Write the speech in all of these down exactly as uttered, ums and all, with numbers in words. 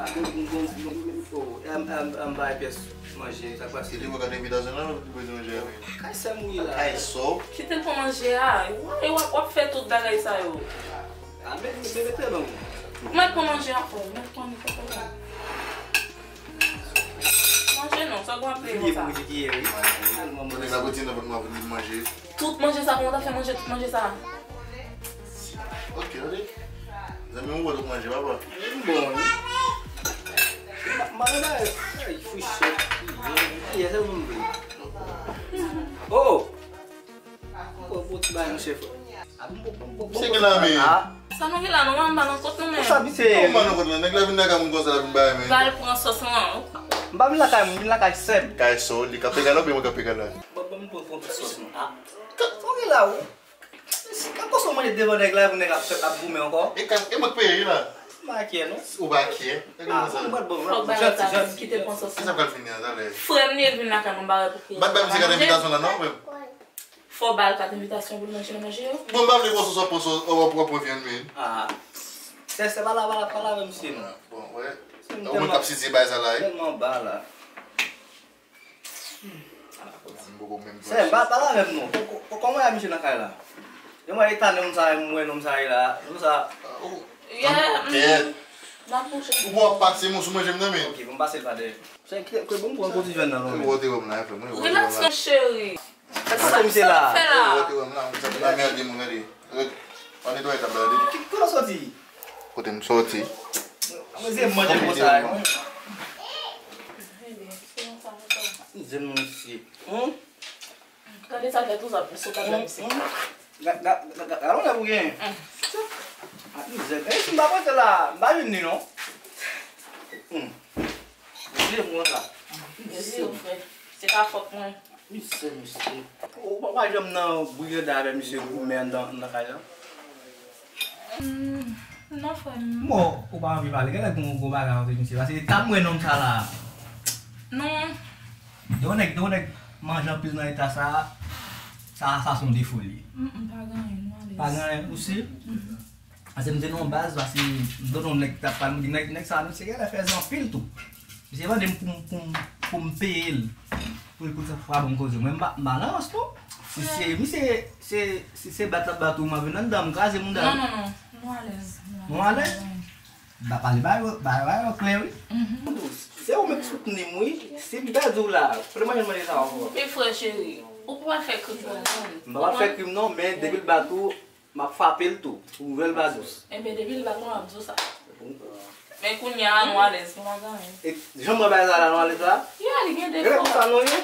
Bon, bon, bon, bon, oh, m, m, m bay pyès manje, sa k pase? Se li pou gade envitasyon nan, ou bezwen manje avè l? Kay sè m wi la. Kay sè w? Kite l pran manje a. E w ap, w ap fè tout bagay sa yo. A, men, men, men, men, men. Mwen pran manje a, frè. Mwen pran manje a. Manje non, sa w ap peye konsa. Mwen kite, wi. Mwen, mwen, mwen. Mwen la pote nan vant mwen pou di manje. Tout manje sa, kòman w ta fè manje tout manje sa? Ok, ok. Zanmi, ou wè tout manje, papa. Bon, wi. Ma, ma, ma, ay, fouchèt. Kiyès, se ou menm vle? Oh! Bon, bon, ti bagay, monchè, frè. A, bon, bon, bon, bon, bon, ti bagay. Sa nou gen la, nou pa nan kont nou menm. Sa, misye. Ou pa nan kont la, nèg la vin lakay moun konsa, la vin bay men. Ba l pran sòs lan. M pa vin lakay moun, m vin lakay sè m. Kay sè w, li k ap peye la, oubyen mwen k ap peye la? Bon, bon, m pran, pran sòs lan. A. Sa w gen la, ou? Ka konsa w manje devan nèg la, pou nèg ap, ap goumen ankò? E ka, e mwen k peye wi la. M pa kyè, non. Ou pa kyè? Nèg la konsa. Fòk bagay sa, kite pran sòs. Kisa pral fini an talè? Frè m li, l vin lakay mwen, m pa wè pou ki. M pa t bay misye kat envitasyon la, non, frè m. Fò w ba l kat envitasyon pou l manje nan manje yo. Bon, m pa vle pran sòs, w ap pran sòs, w ap pran vyann, men. Ah. Sè, sè, pa la, pa la, pa la, menm si, non. Bon, wè. Ou mwen k ap sezi bay sa la, wi. Tèlman ba la. Sè, m pa, pa la menm non. Kò-, kò-, kòman y a misye nan kay la? E mwen eta nonm sa, mwen nonm sa ye la. Nonm sa. Ou ap pase mwen sou manje m nan men. Ok, bon, pase l pa dèyè. Sè, ke, ke bon pran poti jwenn nan non. Ou wote wè m la, frè mwen. Relax non, cheri. Sa k pase misye la? Sa w fè la? Ou wote wè m la, ou sa nan merde moun gade. Pa netwaye tab la, tande. Ki, kote w soti? Kote m soti? Mwen se manje konsa, wi. Mwen se manje. Hmm? Gade sa fè tou sa, sou tab la, misye. Hmm, hmm. Ga, ga, ga, ga, gade lè pou gen. Hmm. A, mizè. E si m pa pote la, m pa vin ni non. Hmm. Manje mwen sa. Mezi yo, frè. Se pa fòt mwen. Misye, misye. Ou pa, pa janm nan bri reda avè misye goumen anndan, anndan kay la? Hmm, non, frè m. Bon, ou pa anvi pale. Genlè gon, gon bagay antre misye. Paske ta m wè nonm sa la. Non. Yon nèg, yon nèg manje anpil nan eta sa, sa, sa se yon defo li ye. Mm, mm, pa gen anyen, nou alèz. Pa gen anyen, ou si? Mm. Paske m te nan yon baz, paske m te nan yon nèg ki t ap pale, m di, nèg, nèg sa, misye genlè fè zanpil tou. Misye mande m pou m, pou m, pou m peye l. Pou l, pou l fè fwa ban m koze. Mwen, m pa, m pa nan rans, non. Misye, misye, se, si se bat l ap bat ou, m ap vin anndan, m kraze mouda. Non, non, non. Nou alèz. Nou alèz? Ba, pale ba yo, ba, ba yo klè, wi. Mhm. Se ou menm k soutni m, wi. Si m pèdi w la, kote manje manje sa ankò? Men frè cheri, ou pa fè krim pou anyen. M pa fè krim, non, men depi l bat ou, m ap frape l tou, pou ouvè l ba dous. Enben, depi l bat mwen, m ap di w sa. Men kounye a, nou alèz, nou pa gen anyen. E jan mwen bay la, la, nou alèz la? Ya, li gen defo. Gade konsa nou ye.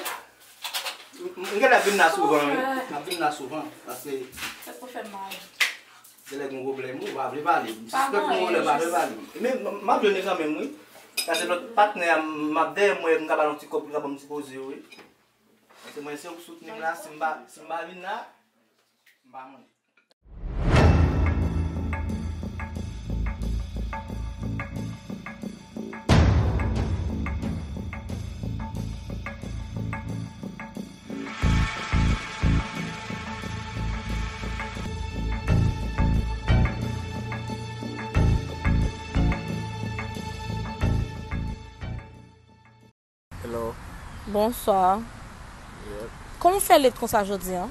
M, m, m genlè ap vin la souvan, wi. M ap vin la souvan, paske tèt pou fè m mal. Genlè gen yon pwoblèm, wi, ou pa vle pale. M sispèk yon pwoblèm, pa vle pale. Men, m, m ap jwenn li kanmenm, wi. Paske lòt patnè a, m ap dèyè mwen, m ka ba l yon ti kòb, li ka ban m ti koze, wi. Paske mwen, se ou k soutni m la, si m pa, si m pa vin la, m pa manje. Hello. Bonswa. Yep. Kòman w fè lèt konsa jodi a?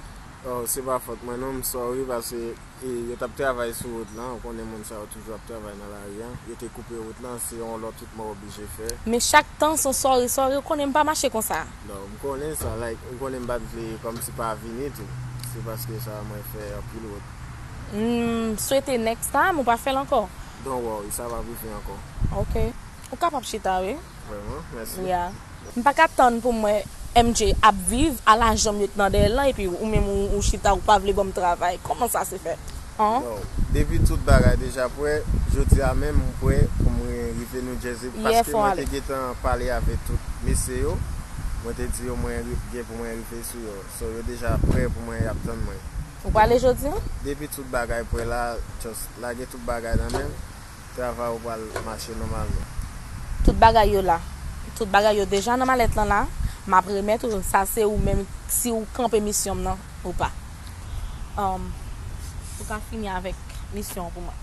Oh, se pa fòt mwen non, m sorry, paske, e, yo t ap travay sou wout lan, ou konnen moun sa yo toujou ap travay nan lari a. Yo te koupe wout lan, se yon lòt wout mwen oblije fè. Men chak tan se yon sorry, sorry, ou konnen m pa mache konsa. Non, m konnen sa, like, ou konnen m pa t vle kòmsi pa vini tou. Se paske sa mwen fè anpil wout. M swete next time ou pa fè l ankò. Don't worry, sa p ap rive ankò. Ok. Ou kapab chita, wi. Vrèman? Mèsi. Ya. M pa ka tann pou m wè M J ap viv a lajan m yo t nan dèyè l lan, epi ou menm ou, ou chita, ou pa vle ban m travay. Kòman sa se fèt? An? Yo, depi tout bagay deja prè, jodi a menm m prè pou mwen rive New Jersey, paske mwen te gentan pale avèk tout mesye yo. Mwen te di yo mwen ri-, gen pou mwen rive sou yo. So, yo deja prè pou mwen, y ap tann mwen. Ou prale jodi a? Depi tout bagay prè la, just lage tout bagay nan men m. Travay ou pral mache nòmalman. Tout bagay yo la. Tout bagay yo deja nan malèt lan la. M ap remèt ou. Sa se ou menm si ou kanpe misyon m nan ou pa. Um, ou ka fini avèk misyon an pou mwen.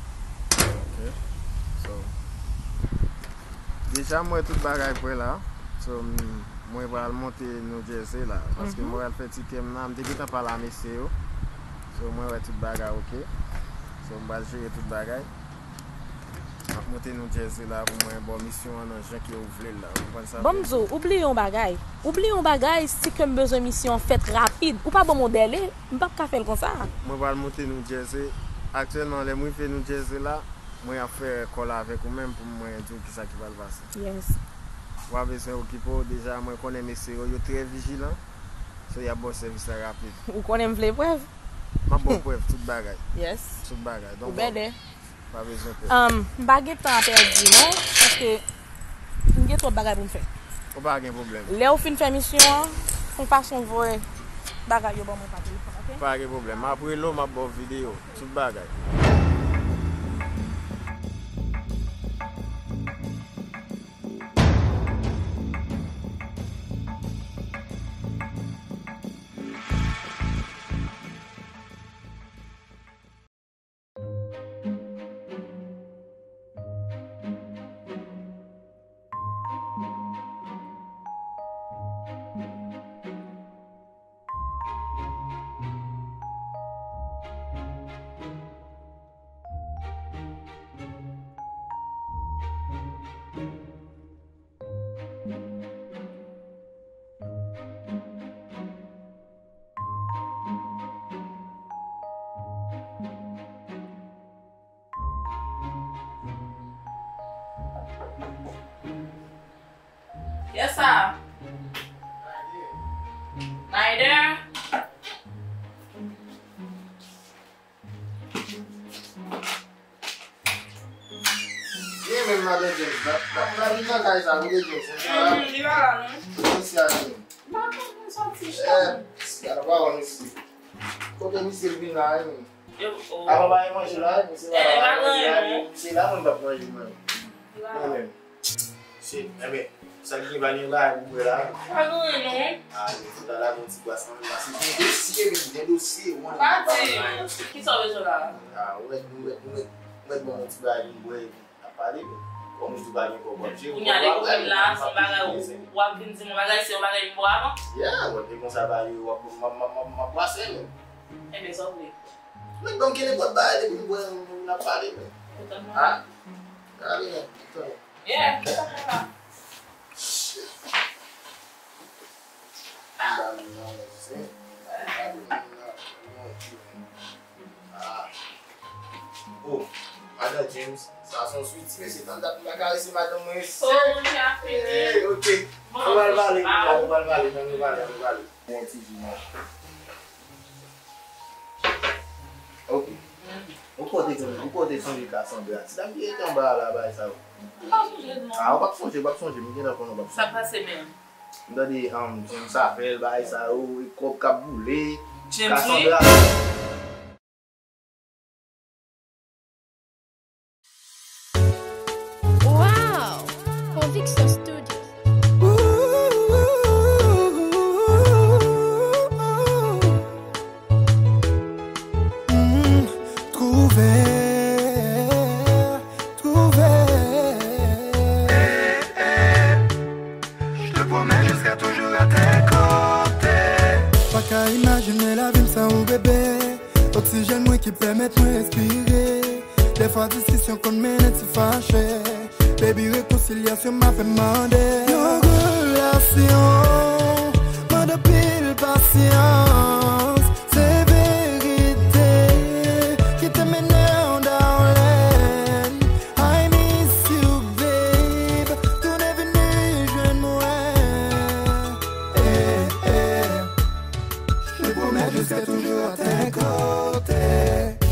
Ok. So, Deja, m wè tout bagay prè la. So, m- mwen pral monte New Jersey la. Paske mwen pral fè ti kè m nan. M te gentan pale a mesye yo. So, mwen wè tout bagay oke. So, m pral jere tout bagay. M ap monte New Jersey la pou mwen ba w misyon an nan jan ke ou vle l la. Ou konprann sa m Ban m vle di w, ou bliye yon bagay. Ou bliye yon bagay, si ke m bezwen misyon an fèt rapid. Ou pa ban m yon dèle, m p ap ka fè l konsa. Mwen pral monte New Jersey. Aktyèlman, lè m rive New Jersey la, mwen ap fè kòl avèk ou menm pou mwen di w kisa ki pral pase. Yes. Ou pa bezwen okipe w, deja mwen konnen mesye yo, yo trè vijilan. So, y ap ba w sèvis la rapid. Ou konnen m vle prèv? M ap ba w prèv, tout bagay. Yes. Tout bagay. Ou bèdè. Pa bezwen pè. Um, m pa gen tan a pèdi non, paske m gen twòp bagay pou m fè. Ou pa gen pwoblèm. Lè ou fin fè misyon an, fon fason voye bagay yo ban mwen pa telefòn, oke? Pa gen pwoblèm. M ap rele w, m ap ba w videyo. Tout bagay. Yes, sir. Nader. Vin menm, madan James. N ap, n ap, n ap vin nan kay sa, wi, James. Li pa la, non. Mesye a vini. M pa konn sòti, eh, gade pawòl, mesye. Kote misye vin la, wi. Yo, oh. Avan pa gen manje la, wi, misye pa la, pa gen manje la, wi. Misye la, mwen m p ap manje, mwen. Mwen menm. Se, enben, sa ki gen vanilya pou bwè la? Pa gen anyen, non. Ah, men, fò ta lage yon ti bwasman menm, paske gen dosye, men, gen dosye, wan. Pa di. Kisa w bezwen la? Ah, ou mèt, ou mèt, ou mèt, ou mèt ban mwen yon ti bagay pou m bwè, epi n ap pale, men. Kòm ou di w pa gen kòb, w ap jere kòb la, w ap pale, men, m p ap toujou bezwen. Ou ap vin di m yon bagay, se yon bagay m bwè avan? Yeah, w ap di konsa, ba yo, w ap, m ap, m ap, m ap, m ap bwase, men. Enben, sa w vle? Mèt ban m kenenpòt bagay depi m bwè, n ap pale, men. Kontan mwen. Ah? Gade, men, kontan. Yeah, kontan mwen la. Shit. M ba nou nan zen. Ah. Oh, madan James, sa se yon switi, mesye, tann dat m pa karese madanm mwen. Oh, manje a fini. Eh, ok. Bon, nou pral pale, nou pral pale, nou pral pale, nou pral pale. Bon, ti vi, non. Ok. Ou kote, ou kote sonje Cassandra? Ti dam ki rete anba a la, bay sa yo. M pa sonje, non. Ah, ou p ap sonje, ou p ap sonje, m gentan konnen ou p ap sonje. Sa pase menm? M tande, um, James Afèl, bay sa yo, e kòb k ap boule. James Cassandra. Wow! Conviction Studio. Mm, twouve, twouve. Je te promets, je serai toujours à tes côtés. Pa ka imajine lavi m san ou, bebe. Oksijèn mwen ki pèmèt mwen respire. Dèfwa diskisyon konn mennen ti fache. Baby, rekonsilyasyon m ap fè mande. Yon relasyon mande anpil pasyans. Se verite ki te mennen w, darling. I miss you, babe. Tounen vini jwenn mwen. Eh, eh. Je te promets, je serai toujours à tes côtés.